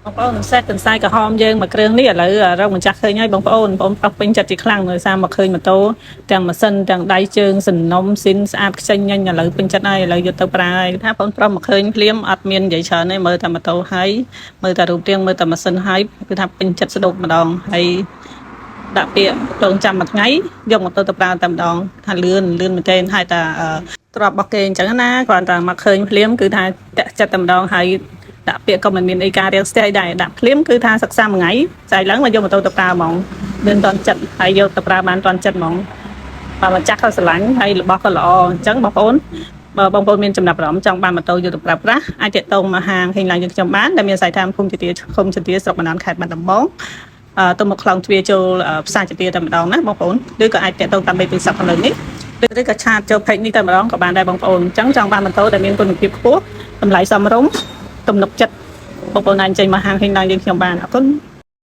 បងប្អូនសេះកន្សែក្រហមយើងមួយគ្រឿងនេះឥឡូវរកម្ចាស់ឃើញហើយបងប្អូនបងប្រុសពេញចិត្តជាខ្លាំងដោយសារមកឃើញម៉ូតូទាំងម៉ាស៊ីនទាំងដៃជើងសំណុំស៊ីនស្អាតខ្ចីញញឥឡូវពេញចិត្តហើយឥឡូវយកទៅប្រើហើយថាបងប្រុសមកឃើញភ្លាមអត់មាននិយាយច្រើនទេមើលតែម៉ូតូហើយមើលតែរូបរាងមើលតែម៉ាស៊ីនហើយគឺថាពេញចិត្តស្ដោកម្ដងហើយដាក់ពាក្យតងចាំមួយថ្ងៃយកម៉ូតូទៅប្រើតែម្ដងថាលឿនលឿនមែនទែនហើយតែទ្របរបស់គេអញ្ចឹងណាគ្រាន់តែមកឃើញភ្លាមគឺថាតាក់ចិត្តតែម្ដងហើយ ដាក់ពាក្យក៏មិនមានអីការរៀងស្ទះដែរដាក់ភ្លាមគឺថាសិក្សាមួយថ្ងៃស្អែកឡើងមកយកម៉ូតូទៅប្រើហ្មងលឿនតន់ចិត្តហើយយកទៅប្រើបានតន់ចិត្តហ្មងបើម្ចាស់ក៏ស្រឡាញ់ហើយរបស់ក៏ល្អអញ្ចឹងបងប្អូនបើបងប្អូនមានចំណាប់អារម្មណ៍ចង់បានម៉ូតូយកទៅប្រើប្រាស់អាចទាក់ទងមកហាងហេងឡើងយើងខ្ញុំបានដែលមានអាស័យដ្ឋានភូមិជាទាឃុំជាទាស្រុកបណ្ដានខេត្តបាត់ដំបងអឺទៅមកខ្លងទ្វារចូលផ្សារជាទាតែម្ដងណាបងប្អូនឬក៏អាចទាក់ទងតាមលេខទូរស័ព្ទខាងលើនេះឬក៏ chat ចូល page នេះតែម្ដងក៏បានដែរបងប្អូនអញ្ចឹងចង់បានម៉ូតូដែលមានគុណភាពខ្ពស់តម្លៃសមរម្យទំនុកចិត្តបងប្អូនអាចចេញមកហាងហេងឡើងយើងខ្ញុំបានអរគុណ។